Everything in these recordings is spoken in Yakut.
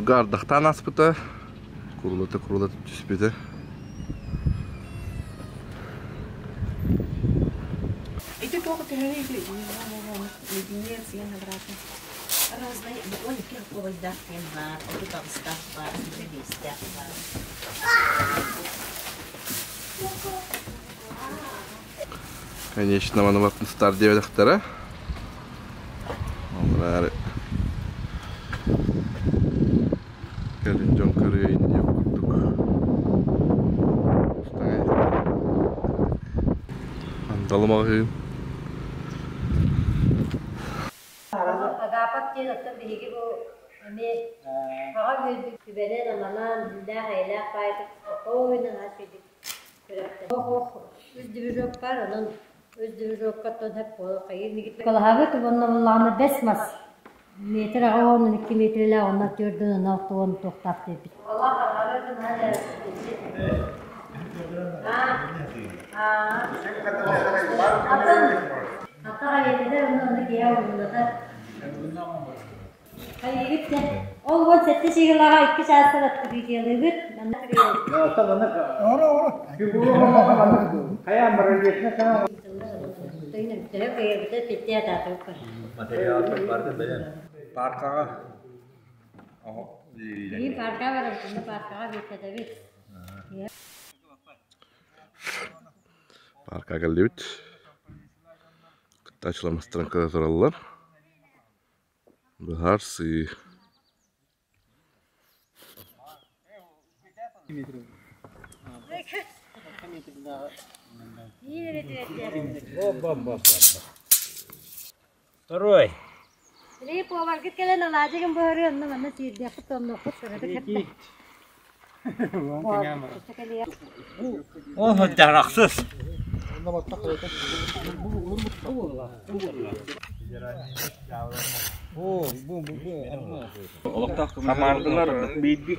Хонорго ардахтаан ааспыта, курулата-курулата түспүтэ. Ити туох төһөнүй леденец диэн обратно. Разный 12 холойдаах диэн баар, 38-таах баар, 25-тээх баар. Конечно, маны баттыстар диэбэтэхтэрэ. Ол эрээри кэлин дьон көрүөйүн диэх курдук Андалы маҕаһыын. Агапов диэн оттон биһиги бу эмиэ аҕа үөрбүт сүбэнэн-аманан, иллээх-эйэлээх баайдык спокойно наһаа үчүгэйдик Ох, үс движок бар, онон үс движокка оттон сөп буолар хайыы Николаһабыт уонна буллаҕына бэс мас метр аҕа уонна икки метрэлээх онно түөрдүн ына алта туохтаах диэбит. Атын ата хайатыгар онно онно киһи уһунната Хайыгыт дэ ол 17 сигалаҕа икки чаастан открытиелыыбыт. Манна Паркаҕа Парка барабыт, паркаҕа бииртэтэбит. Парка кэллибит. Кыттааччылар мастарын кыра тураллар. Быһаарсыы. Второй. Били поваргыт кэлэн алаадьыгын буһарыы онно манна сиирдиэхпит тоннуохпут сырыты кэптэ. Ол сылдьарахсыс. Хамаандалар биирдии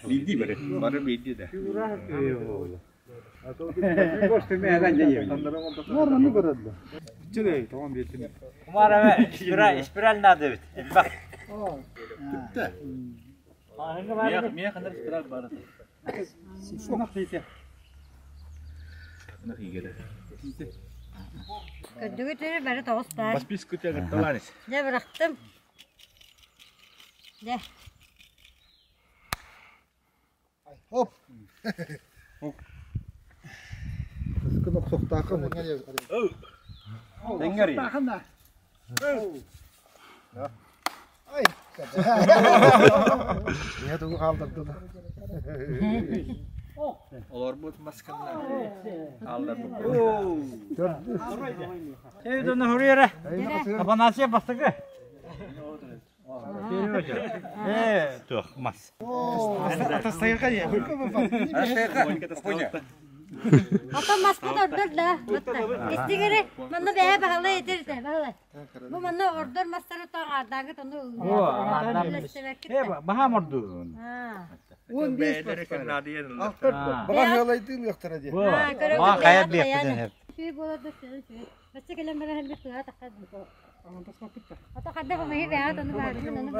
биирдии бары бары биирдии да. Спираль надо ведь. Көрдүгүт эрэ бары тоҕус баар. Дьэ бырахтым. Дьэ. Оп. Олорбут масканна хаалларбыт. Афанасьев бастакы. Туох мас. Ото маспыт ордор да. Истигири манна бэйэ баһылай этир да баһылай. Бу манна ордор мастары тоҥаардаагыт ону Баһаам ордуун. Ма хайа биэхпитин Сүй буолар да сүй сүй. Бачча кэлэн баран бит тура таххар. Ото хадда бу бэйэ тону баарбын аны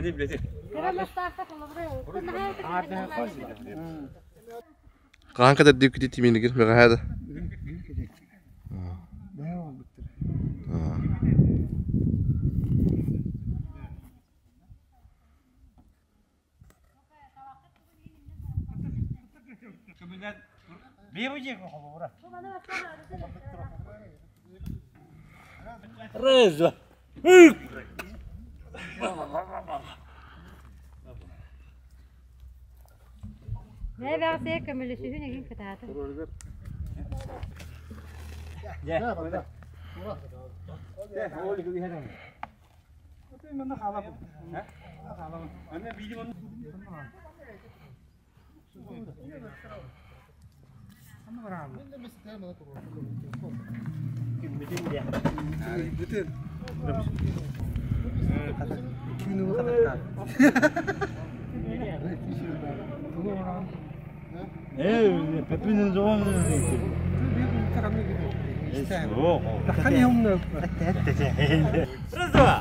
билбэт. Кыра мастаахта холобура. Хаһан кэтэрдииккитий тимиинигин бэҕэһээ да? Раз, два. Бэйэ бэҕэсээ көмөлөсүһүн игин кытаата. Раз, два.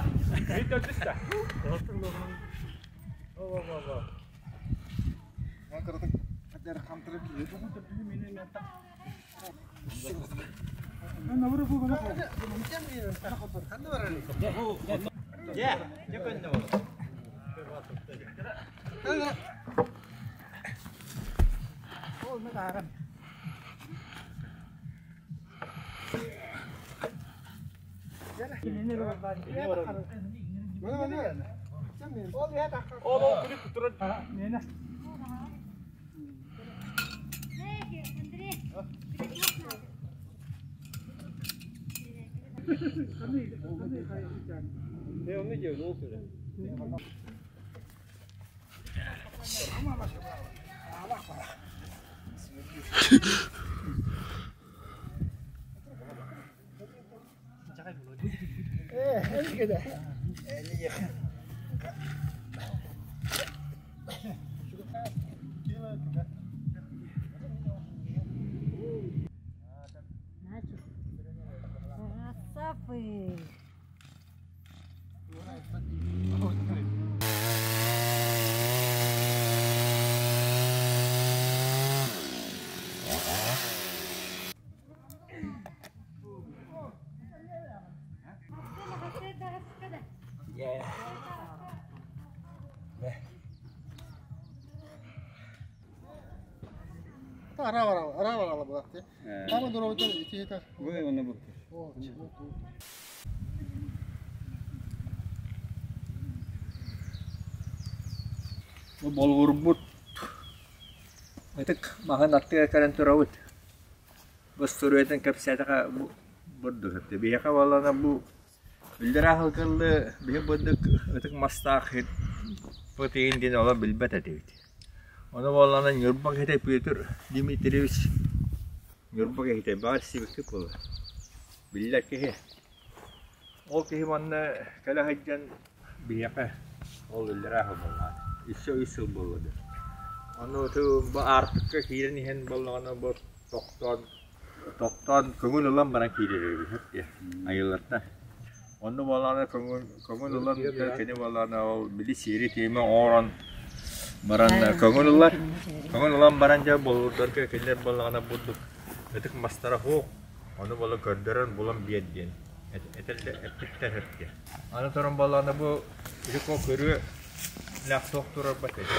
Красавы! Бу болугурбут ытык маһын аттыгар кэлэн турабыт. Бу остуоруйатын кэпсээтэхэ бу бурдук эбит. Биһиэхэ буоллаҕына бу Иллэрээ сылгылыы биһи бырдык ытык мастаах сирбит диэн олох билбэт этибит. Ону буоллаҕына Ньурба киһитэ Петр Дмитриевич Ньурба киһитэ баар сибикки буолар. Биллэр киһи. Ол киһи манна кэлэ сылдьан биһиэхэ ол иллэрээ сыл буоллаҕа. Өссө үс сыл буолла дии. Ону бу аартыкка киирэн иһэн буоллаҕына бу тохтоон Тохтоон көҥүл ылан баран киирэр эбит дии айылларта. Онно буоллаҕына көҥүл көҥүл ылан кини буоллаҕына ол били сиэри тиэмэ оҥорон баран көҥүл ылар. Көҥүл ылан баран дьэ болуурдарга кинилэр буоллаҕына бурдук ытык мастара суох. Ону буола көрдөрөн булан биэр диэн этэллэр эппиттэр эппиэ. Аны туран буоллаҕына бу ити көрүө лээх суох турарбат этэ.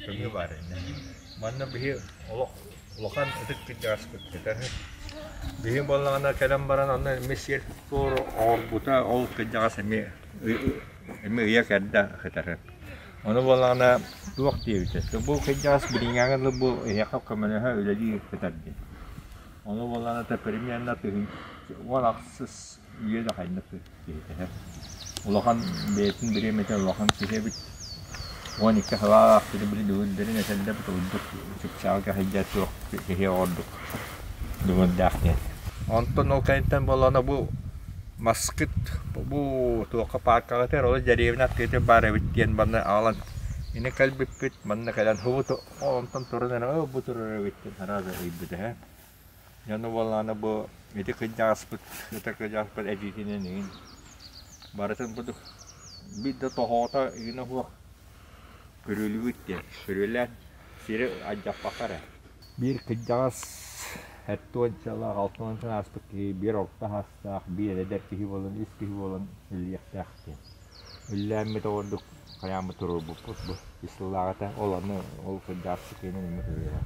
Көҥү баар иннэ. Манна биһи олох Улахан ытык кырдьаҕаспыт этэ. Биһи буоллаҕына кэлэн баран онно эмиэ сиэр туору оҥорбута ол кырдьаҕас эмиэ эмиэ ыйа кэрдэ сытар. Ону буоллаҕына туох диэбитэ бу кырдьаҕас билиҥҥээҥи дылы бу эһиэхэ көмөлөһө үлэлии сытар диэн. Ону буоллаҕына примерно 1018 үйэ да хайдах киһитэ. Улахан бэйэтин бириэмэтэ улахан киһи эбит. 12 сылаах кини били дүгүрдэрин этэллэбит ордук чыпчаалга сылдьар суох киһи ордук дүгүрдээх диэн. Онтон ол кэнниттэн буоллаҕына бу маскыт бу туохха пааркаҕытыгар ол дэриэбинэ аттыгар баар эбит диэн манна аҕалан ини кэлбиппит манна кэлэн һубу онтон туран эрэ бу турар эбит диэн сразу ыйбыта ээ. Дьону буоллаҕына бу ити кырдьаҕаспыт, ытык кырдьаҕаспыт этиитинэн игин барытын курдук биир да тоһоҕото игинэ суох көрүлүбүт диэн көрүлээн сири алдьаппакка эрэ. Биир кырдьаҕас 70-чалаах, 60 ааспыт киһи биир орто саастаах, биир эдэр киһи буолан, үс киһи буолан үллүөхтээх диэн. Үллээммит оҕордук хайааммыт туруорбуппут бу үс сыллааҕыта ол аны ол кырдьаҕаспыт киэнин эмиэ көрүөҕэ.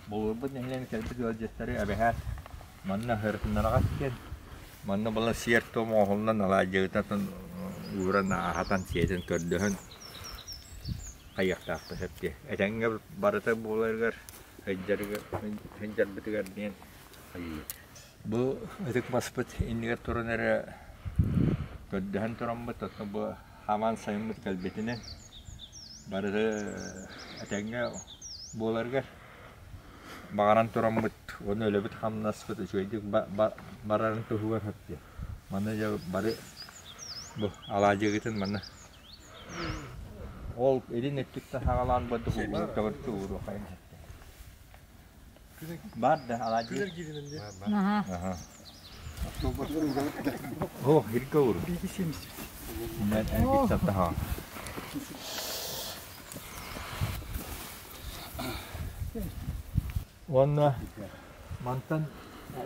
Болугурбут нэһилиэгин кэлбит ыалдьыттары эбэһээт манна сырытыннараҕас диэн манна буолан сиэр-туом оҥоһуллан алаадьыгытын ууран аһатан сиэтин көрдөһөн хайыахтаахпыт сөп дии. Этэҥҥэ барыта буоларыгар сылдьарбытыгар диэн Бу ытык маспыт иннигэр туран эрэ көрдөһөн тураммыт, оттон бу хамаан сайыммыт кэлбитинэн барыта этэҥҥэ буоларыгар баҕаран тураммыт уонна үлэбит-хамнаспыт үчүгэйдик барарын туһугар сөп Манна дьэ бары бу алаадьыгытын манна ол илин өттүттэн саҕалаан бардык уурукка ууруохайын Бар да алаадьы. Аха. О, иргэ ууру. Уонна мантан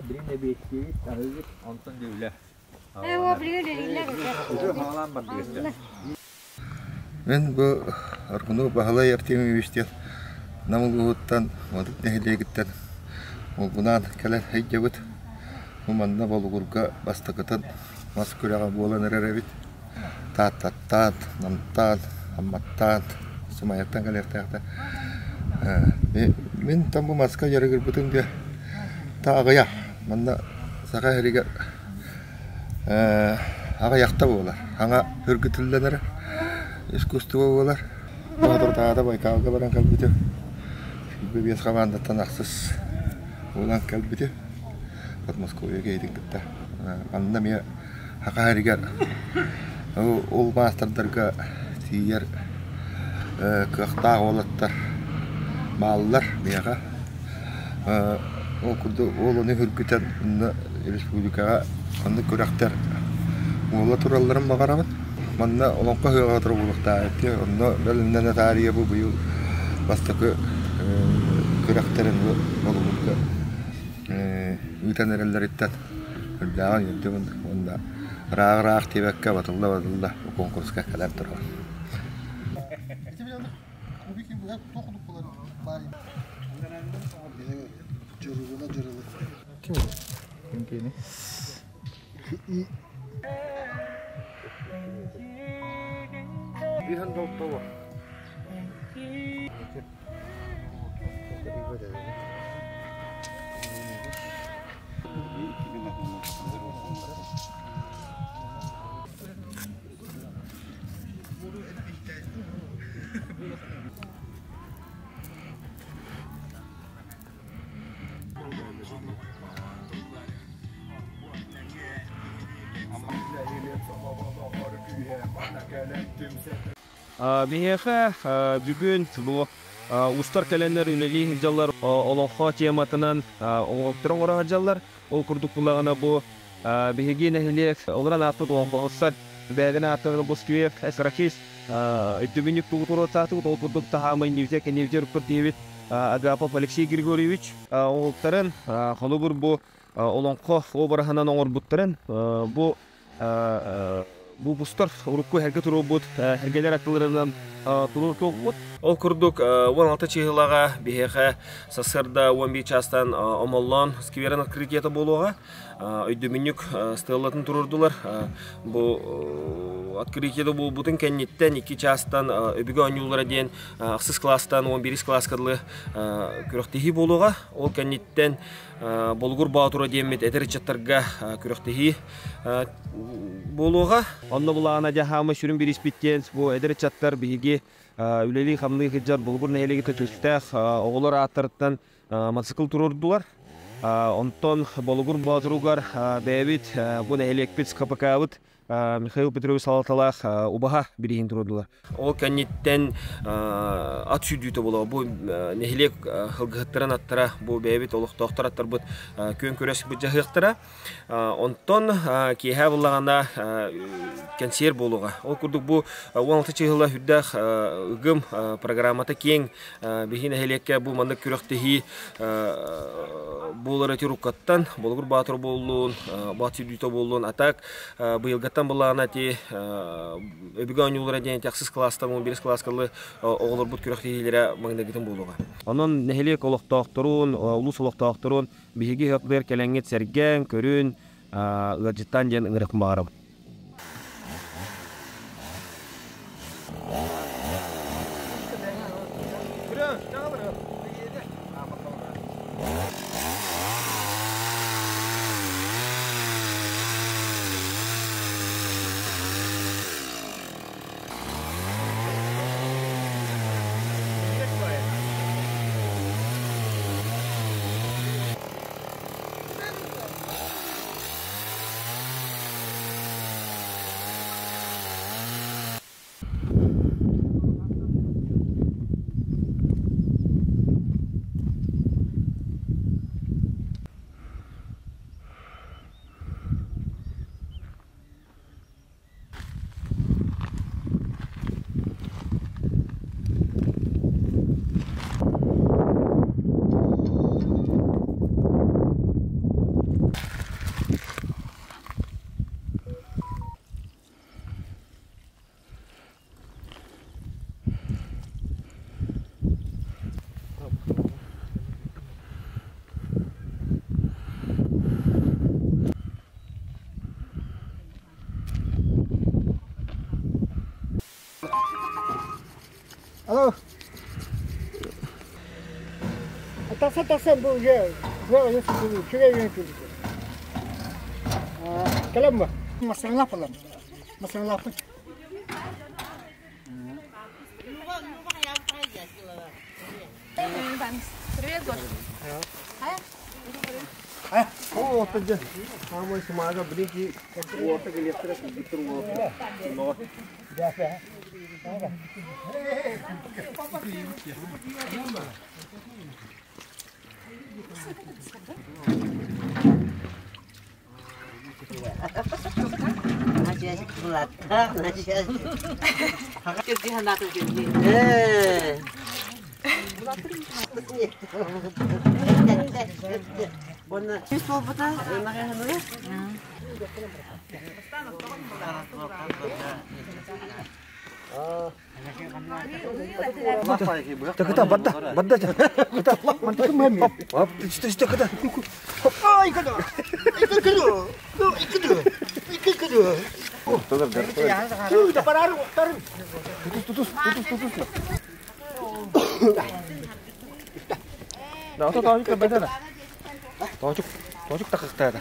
билин эбиэттиибит, аһыыбыт, онтон дьэ үлэ. Хаалаан бардыгыт. Мин бу Аргунов Баһылай Артемьевич диэн Нам улууһуттан, Модут нэһилиэгиттэн уолбунаан кэлэн сылдьабыт. Бу манна Болугурга бастакытын мас күрэҕэ буолан эрэр эбит. Тааттаттаан, Намтаан, Амматтаан, Сымайаттан кэлиэхтээхтэр. Мин там бу маска дьарыгырбытым диэ та аҕыйах. Манна Саха сиригэр аҕыйахта буолар. Хаҥа үргүтүллэн эрэр искусство буолар. Соторутааҕыта Байкалга баран кэлбитим. 25 хамаандаттан ахсыс буолан кэлбитим. Подмосковье киһитин кытта. Манна эмиэ Саха сиригэр ол маастардарга тиийэр кыахтаах уолаттар бааллар миэхэ. Ол курдук ол ону үргүтэн онно республикаҕа оннук күрэхтэр буола туралларын баҕарабын. Манна Олоҥхо ыһыаҕа турар буолуохтаах этэ. Онно бэлэмнэнэ таарыйа бу быйыл бастакы күрэхтэрин Болугурга ыытан эрэллэриттэн үрдээҕин үөрдүм уонна ыраах-ыраах диэбэккэ батылла-батылла бу куонкуруска кэлэн турабын. Биһиэхэ бүгүн бу устар кэлэннэр үлэлии сылдьаллар олоҥхо тематынан оҥоһуктары оҥоро сылдьаллар. Ол курдук буллаҕына бу биһиги нэһилиэк олорон ааспыт олоҥхоһуттар бэйэлэрин ааттарын Боскуев, Эсрахис өйдөбүнньүк тугу туруортаатыбыт, ол курдук таһаамай Нивзя Кеневдер диэбит Агапов Алексей Григорьевич оҥоһуктарын, холобур бу олоҥхо обраһынан оҥорбуттарын бу бу бустар урукку эргэ туруорбут эргэлэр аттыларынан туруорбут. Ол курдук 16 чыһылаҕа биһиэхэ сарсыарда 11 чаастан Омоллоон скверин открытиета буолуоҕа. Өйдөбүнньүк стеллатын туруордулар. Бу открытиета буолбутун кэнниттэн 2 чаастан өбүгэ оонньуулара диэн ахсыс класстан 11 класска дылы күрэхтэһии буолуоҕа. Ол кэнниттэн Болугур Боотура диэммит эдэр ыччаттарга күрэхтэһии буолуоҕа. Онно булаана дьаһаамы сүрүн бириспит диэн бу эдэр ыччаттар биһиги үлэлии-хамныы сылдьар Болугур нэһилиэгин төтүстээх оҕолор ааттарыттан мотоцикл туруордулар. Онтон Болугур Боотуругар бэйэбит бу нэһилиэкпит СКПК-быт Михаил Петрович салалталаах убаһа бирииһин туруордулар. Ол кэнниттэн ат сүүрдүүтэ буолуо. Бу нэһилиэк сылгыһыттарын аттара, бу бэйэбит олохтоохтор аттарбыт күөн күрэс былдьаһыахтара. Онтон киэһэ буллаҕына кэнсиэр буолуоҕа. Ол курдук бу 16 чыһыла үрдээх ыгым программата киэҥ. Биһи нэһилиэккэ бу маннык күрэхтэһии буолар эти руккаттан Болугур Баатыр буоллун, Баат сүүрдүүтэ буоллун, а так быйылгаттан былаана ти өбүгэ оонньуулара диэн ахсыс класстан 11 класскалы оҕолорбут күрэхтэһиилэрэ маҥнайгытын буолуоҕа. Онон нэһилиэк олохтоохторун, улуус олохтоохторун биһиги ыһыахтыгар кэлэҥҥит сэргээҥ, көрүн, ыалдьыттаан диэн ыҥырыахпын баҕарабын. Тахсан-тахсан бу уже үчүгэй үөн күүрдү. Кэлэн ба. Масыралааппалар. Масыралааппыт. Привет, Гош. О, отожа. Самый сумага блики. Уота келестер киттер уота. Но. Кыта бадда, бадда. Кыта. Хоп, түстэ кыта. Ай, кыда. Икки кыда. Икки кыда. Икки кыда. Тутус, тутус, тутус, тутус. Да, ото таажык бэдэ. Таажык, таажык такыктаада.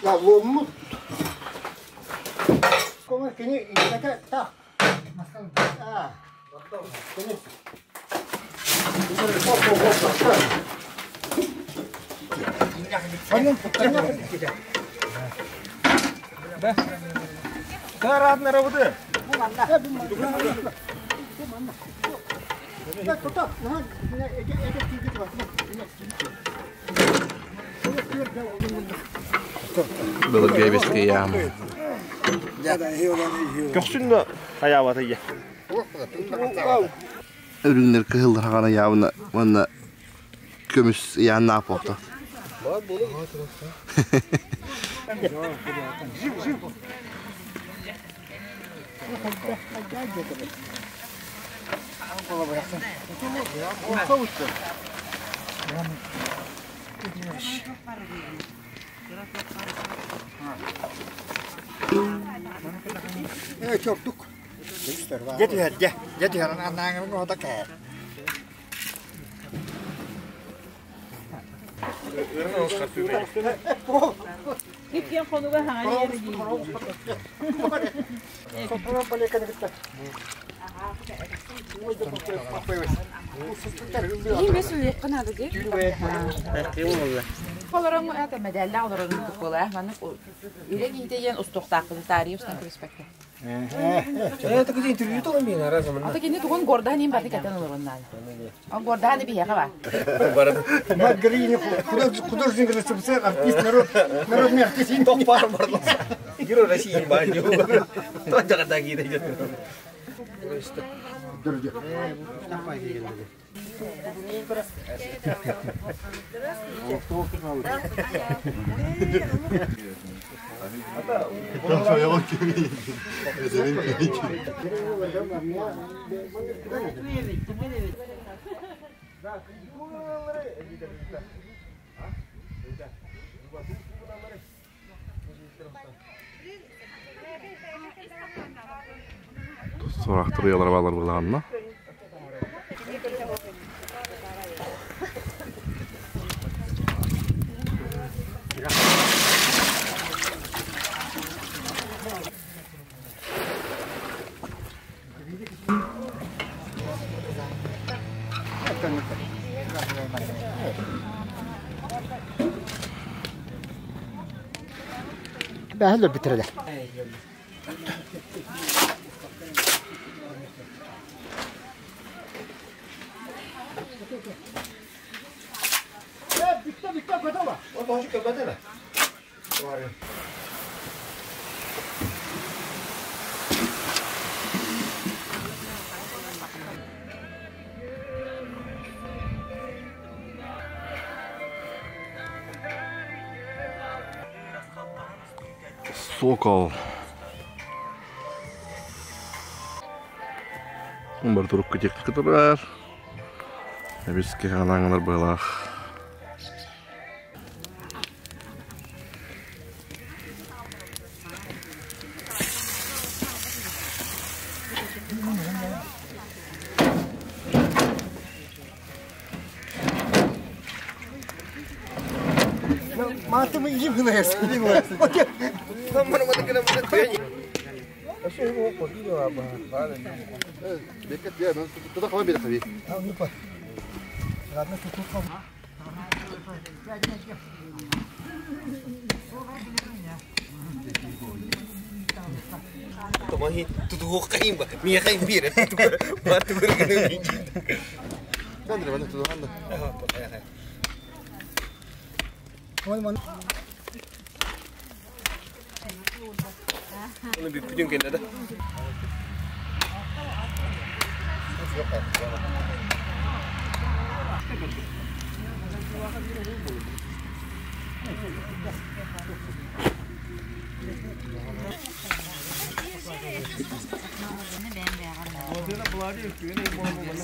Я ломмут. Кома кини икката та. А. Кини. Да. Да, радна работа. Былыргы эбиске яама. Көхсүн да хаябата я. Үрүҥнэр кыһыллар хаҕана яабына уонна көмүс яаннаах буолта. Э, чортук. Дьэ түһэр, дьэ. Дьэ түһэр, анааҥын оҕото кээр. Кипкен хонуга хаҥа Иин бес үлүөххэ наада дии. Олорон это медаллаах олорон буола. Маннык үлэ киһитэ диэн устуохтаахпын таарыйа устан кэбиспэккэ. Это где интервью то мен аразым. Ата кини тугун гордаhan иин баты кэтэн олорон наада. Ол гордаhan биһиэхэ ба. Маргарини художник РСФСР, артист, народ, народный артист. Тох пар барлас. Герой России баажы. То жагата кийде. Сурахтырыялар балар булаанна. Бәһәллер битереле. Сокол. Бар турукка техника турар. Эбиске ханааңылар быһылаах. Мантымы илим хынайас. Бүтүн кэннэ да.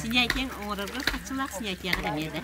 Синякең оңорорго хачылаах синякеҕа эмиэ да.